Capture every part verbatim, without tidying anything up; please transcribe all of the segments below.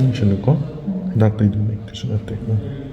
ꯌꯦꯡꯁꯤꯜꯂꯨꯀꯣ꯫ ꯍꯤꯗꯥꯛ ꯇꯩꯗꯨꯅꯦ, ꯀꯩꯁꯨ ꯅꯠꯇꯦ꯫ ꯎꯝ꯫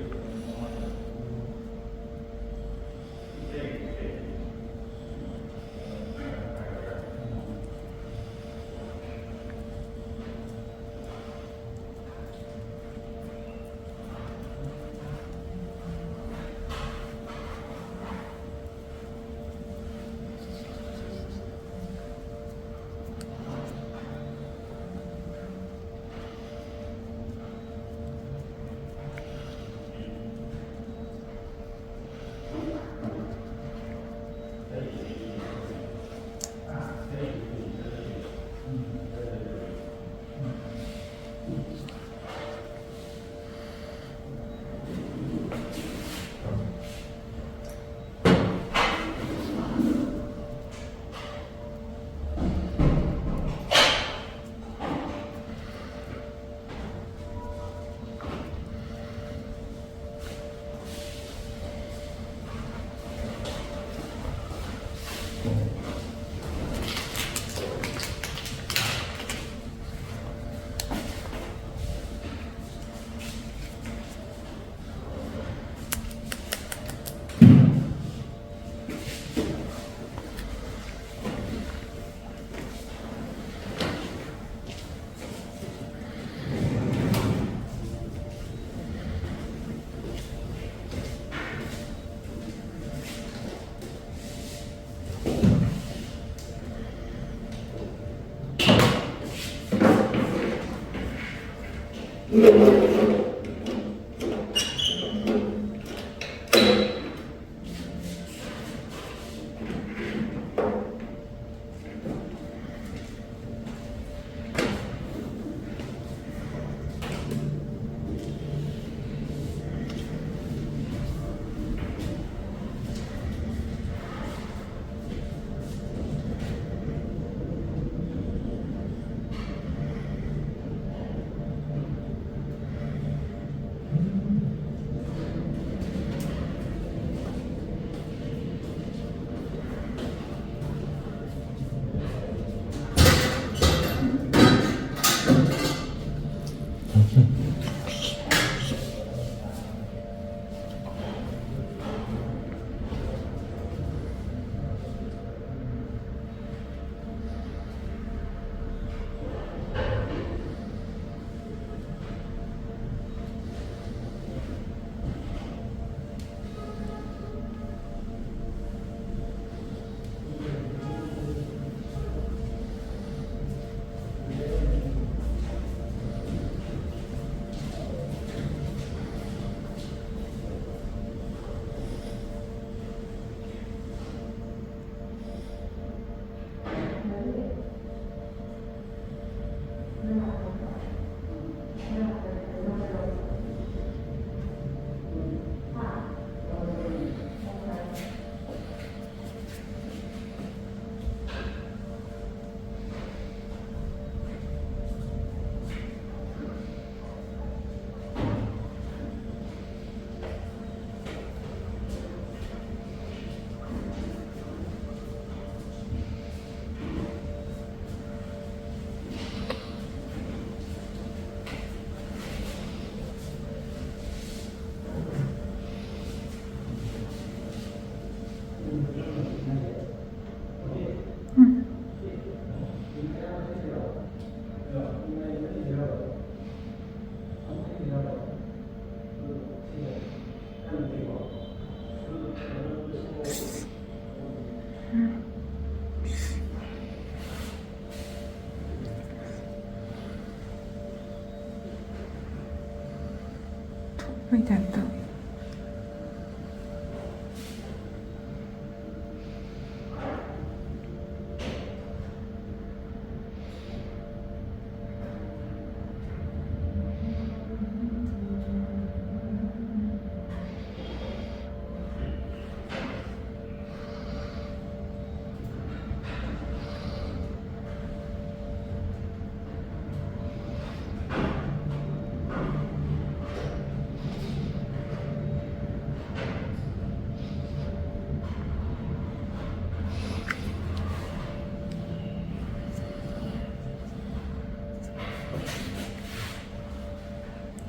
ꯊꯣꯛꯄꯩ ꯇꯥꯏꯞ ꯇꯧꯋꯦ꯫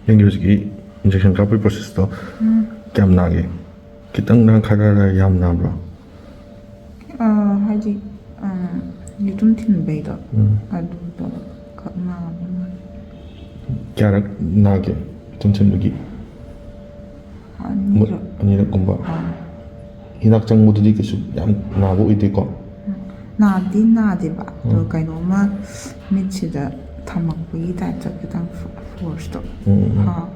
ꯅꯪꯒꯤ ꯍꯧꯖꯤꯛꯀꯤ injection ꯀꯥꯞꯄꯒꯤ process ꯇꯣ ꯎꯝ꯫ ꯀꯌꯥꯝ ꯅꯥꯒꯦ? ꯈꯤꯇꯪ ꯅꯥ, ꯈꯔ ꯌꯥꯝ ꯅꯥꯕ꯭ꯔꯣ? ꯑꯥ, ꯍꯥꯏꯗꯤ, ꯑꯥ, ꯌꯦꯇꯨꯝ ꯊꯤꯟꯕꯩꯗꯣ, ꯎꯝ꯫ ꯑꯗꯨꯗꯣ ꯈꯛ ꯅꯥꯕ ꯃꯥꯜꯂꯦ꯫ ꯀꯌꯥꯔꯛ ꯅꯥꯒꯦ ꯌꯦꯇꯨꯝ ꯊꯤꯟꯕꯒꯤ? ꯑꯅꯤꯔꯛ꯫ ꯑꯅꯤꯔꯛꯀꯨꯝꯕ? ꯑꯥ꯫ ꯍꯤꯗꯥꯛ ꯆꯪꯕꯗꯨꯗꯤ ꯀꯩꯁꯨ ꯌꯥꯝ ꯅꯥꯕ ꯑꯣꯏꯗꯦꯀꯣ? ꯎꯝ꯫ ꯅꯥꯗꯤ ꯅꯥꯗꯦꯕ, ꯑꯗꯣ ꯎꯝ꯫ ꯀꯩꯅꯣꯝꯃ ꯃꯤꯠꯁꯤꯗ ꯊꯝꯃꯛꯄꯒꯤ type ꯇ ꯈꯤꯇꯪ force ꯇꯣ꯫ ꯎꯝ, ꯎꯝ꯫ ꯑꯥ꯫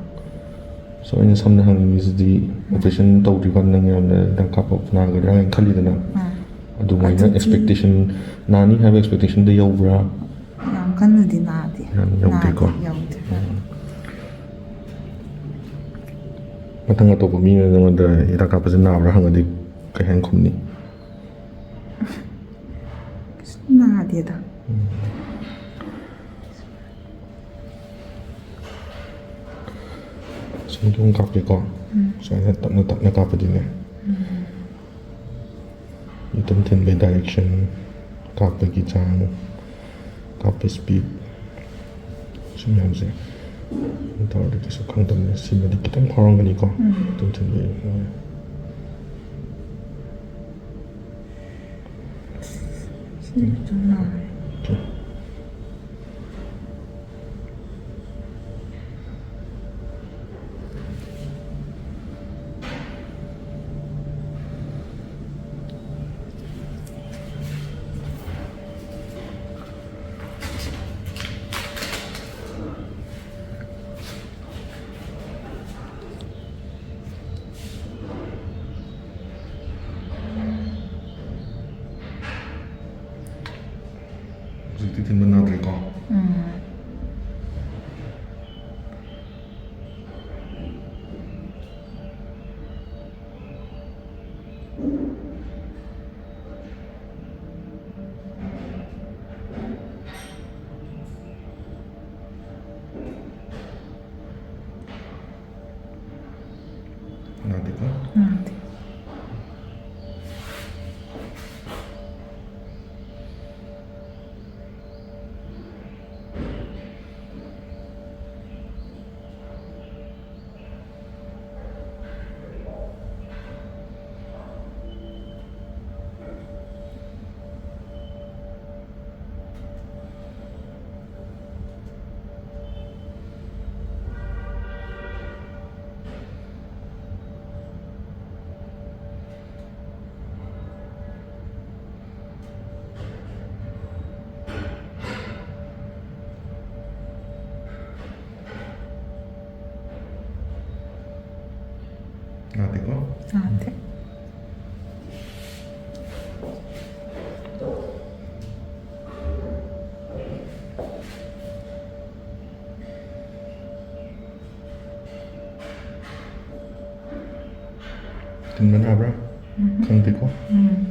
So, ꯑꯩꯅ ꯁꯝꯅ ꯍꯪꯅꯤꯡꯉꯤꯁꯤꯗꯤ, ꯎꯝ꯫ Operation ꯇꯧꯗ꯭ꯔꯤꯀꯥꯟꯗ ꯅꯪ ꯌꯥꯝꯅ ꯍꯤꯗꯥꯛ ꯀꯥꯞꯄ ꯅꯥꯒꯗ꯭ꯔꯥ ꯍꯥꯏꯅ ꯈꯜꯂꯤꯗꯅ? ꯑꯥ꯫ ꯑꯗꯨꯃꯥꯏꯅ ꯑꯗꯨꯗꯤ expectation, ꯅꯥꯅꯤ ꯍꯥꯏꯕ expectation ꯗ ꯌꯧꯕ꯭ꯔꯥ? ꯌꯥꯝ ꯀꯟꯅꯗꯤ ꯅꯥꯗꯦ꯫ ꯌꯥꯝ ꯌꯧꯗꯦꯀꯣ? ꯅꯥꯗꯦ, ꯌꯧꯗꯦ꯫ ꯎꯝ꯫ ꯃꯊꯪ ꯑꯇꯣꯞꯄ ꯃꯤꯅ ꯅꯉꯣꯟꯗ ꯍꯤꯗꯥꯛ ꯀꯥꯞꯄꯁꯦ ꯅꯥꯕ꯭ꯔꯥ ꯍꯪꯉꯗꯤ ꯀꯩ ꯍꯥꯏꯅ ꯈꯨꯝꯅꯤ? ꯅꯥꯗꯦꯗ꯫ ꯎꯝ꯫ ꯁꯨꯝ ꯑꯗꯨꯝ ꯀꯥꯞꯀꯦꯀꯣ꯫ ꯎꯝ꯫ ꯁꯨꯃꯥꯏꯅ ꯇꯞꯅ ꯇꯞꯅ ꯀꯥꯞꯄꯗꯤꯅꯦ꯫ ꯎꯝ꯫ ꯌꯦꯇꯨꯝ ꯊꯤꯟꯕꯒꯤ direction, ꯀꯥꯞꯄꯒꯤ ꯆꯥꯡ, ꯀꯥꯞꯄ speed, ꯁꯤ ꯃꯌꯥꯝꯁꯦ ꯇꯧꯔꯗꯤ ꯀꯩꯁꯨ ꯈꯪꯗꯕꯅꯦ꯫ ꯁꯤꯃꯗꯤ ꯈꯤꯇꯪ ꯐꯥꯎꯔꯝꯒꯅꯤꯀꯣ꯫ ꯎꯝ꯫ ꯌꯦꯇꯨꯝ ꯊꯤꯟꯕꯒꯤ꯫ ꯁꯤꯅ ꯈꯤꯇꯪ ꯅꯥꯔꯦ꯫ Okay꯫ ꯅꯥꯗꯦꯀꯣ? ꯅꯥꯗꯦ꯫ ꯊꯤꯟꯕ ꯅꯥꯕ꯭ꯔꯥ? ꯎꯝ꯫ ꯈꯪꯗꯦꯀꯣ? ꯎꯝ꯫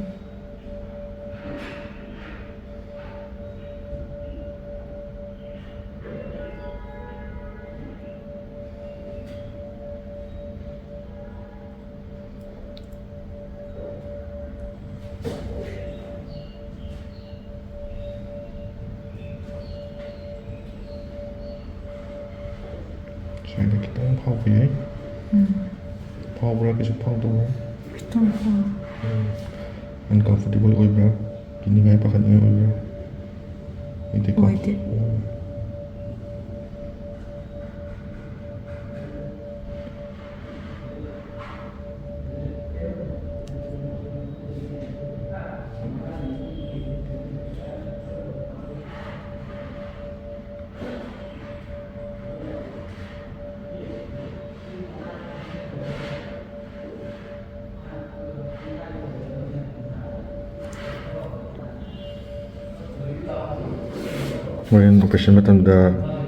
ꯁ꯭ꯋꯥꯏꯗ ꯈꯤꯇꯪ ꯐꯥꯎꯕ ꯌꯥꯏ꯫ ꯎꯝ꯫ ꯐꯥꯎꯕ꯭ꯔꯥ, ꯀꯩꯁꯨ ꯐꯥꯎꯗꯕ꯭ꯔꯥ? ꯈꯤꯇꯪ ꯐꯥꯎ꯫ ꯎꯝ꯫ Uncomfortable ꯑꯣꯏꯕ꯭ꯔꯥ? ꯀꯤꯅꯤꯡꯉꯥꯏ, ꯄꯥꯈꯠꯅꯤꯡꯉꯥꯏ ꯑꯣꯏꯕ꯭ꯔꯥ? ꯑꯣꯏꯗꯦꯀꯣ? ꯑꯣꯏꯗꯦ꯫ ꯎꯝ꯫ ꯍꯣꯔꯦꯟ operation ꯃꯇꯝꯗ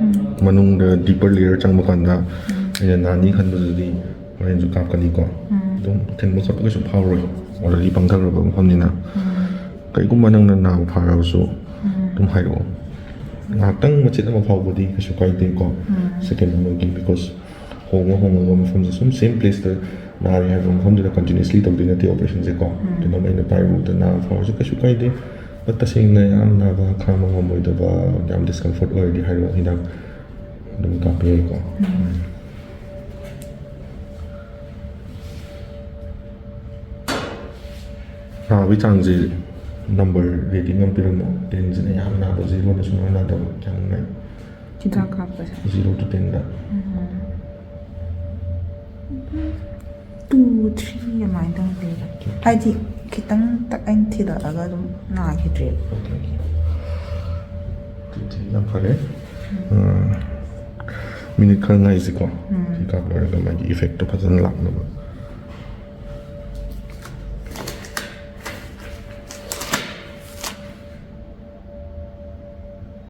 ꯎꯝ꯫ ꯃꯅꯨꯡꯗ deeper layer ꯆꯪꯕ ꯀꯥꯟꯗ ꯎꯝ꯫ ꯑꯩꯅ ꯅꯥꯅꯤ ꯈꯟꯕꯗꯨꯗꯤ ꯍꯣꯔꯦꯟꯁꯨ ꯀꯥꯞꯀꯅꯤꯀꯣ꯫ ꯎꯝ꯫ ꯑꯗꯨꯝ ꯊꯤꯟꯕ ꯈꯣꯠꯄ ꯀꯩꯁꯨ ꯐꯥꯎꯔꯣꯏ, already ꯄꯪꯊꯈ꯭ꯔꯕ ꯃꯐꯝꯅꯤꯅ꯫ ꯎꯝ꯫ ꯀꯩꯒꯨꯝꯕ ꯅꯪꯅ ꯅꯥꯕ ꯐꯔꯕꯁꯨ ꯎꯝ꯫ ꯑꯗꯨꯝ ꯍꯥꯏꯔꯛꯑꯣ꯫ ꯉꯥꯏꯍꯥꯛꯇꯪ ꯃꯆꯤꯠ ꯑꯃ ꯐꯥꯎꯕꯗꯤ ꯀꯩꯁꯨ ꯀꯥꯏꯗꯦꯀꯣ꯫ ꯎꯝ꯫ Second ꯑꯃꯒꯤ, because ꯍꯣꯡꯉ ꯍꯣꯡꯉꯒ ꯃꯐꯝꯁꯦ ꯁꯨꯝ same placeꯇ ꯅꯥꯔꯤ ꯍꯥꯏꯕ ꯃꯐꯝꯗꯨꯗ continuously ꯇꯧꯗꯣꯏ ꯅꯠꯇꯦ operationꯁꯦꯀꯣ꯫ ꯎꯝ꯫ ꯑꯗꯨꯅ ꯑꯩꯅ ꯄꯥꯏꯔꯨꯕꯗ ꯅꯥꯕ ꯐꯥꯎꯔꯁꯨ ꯀꯩꯁꯨ ꯀꯥꯏꯗꯦ꯫ But ꯇꯁꯦꯡꯅ ꯌꯥꯝ ꯅꯥꯕ, ꯈꯥꯡꯕ ꯉꯝꯃꯣꯏꯗꯕ, ꯌꯥꯝ discomfort ꯑꯣꯏꯔꯗꯤ ꯍꯥꯏꯔꯛꯑꯣ, ꯍꯤꯗꯥꯛ ꯑꯗꯨꯝ ꯀꯥꯞꯄ ꯌꯥꯏꯀꯣ꯫ ꯎꯝ꯫ ꯅꯥꯕꯒꯤ ꯆꯥꯡꯁꯦ number rating ꯑꯃ ꯄꯤꯔꯝꯃꯣ꯫ Tenꯁꯤꯅ ꯌꯥꯝ ꯅꯥꯕ, zeroꯅ ꯁꯨꯡꯅꯥ ꯅꯥꯗꯕ, ꯀꯌꯥꯃꯨꯛ ꯅꯥꯏ? ꯍꯤꯗꯥꯛ ꯀꯥꯞꯄꯁꯦ꯫ Zero to tenꯗ꯫ Um. Two, three ꯑꯗꯨꯃꯥꯏꯅ ꯇꯧꯗꯦ꯫ ꯍꯥꯏꯗꯤ ꯈꯤꯇꯪ ꯇꯛ ꯑꯩꯅ ꯊꯤꯜꯂꯛꯑꯒ ꯑꯗꯨꯝ ꯅꯥꯈꯤꯗ꯭ꯔꯦ꯫ Okay, okay. Two, three, ꯌꯥꯝ ꯐꯔꯦ꯫ ꯎꯝ꯫ ꯎꯝ꯫ Minute ꯈꯔ ꯉꯥꯏꯁꯤꯀꯣ꯫ ꯎꯝ꯫ ꯁꯤ ꯀꯥꯞ ꯂꯣꯏꯔꯒ ꯃꯥꯒꯤ effectꯇꯣ ꯐꯖꯅ ꯂꯥꯛꯅꯕ꯫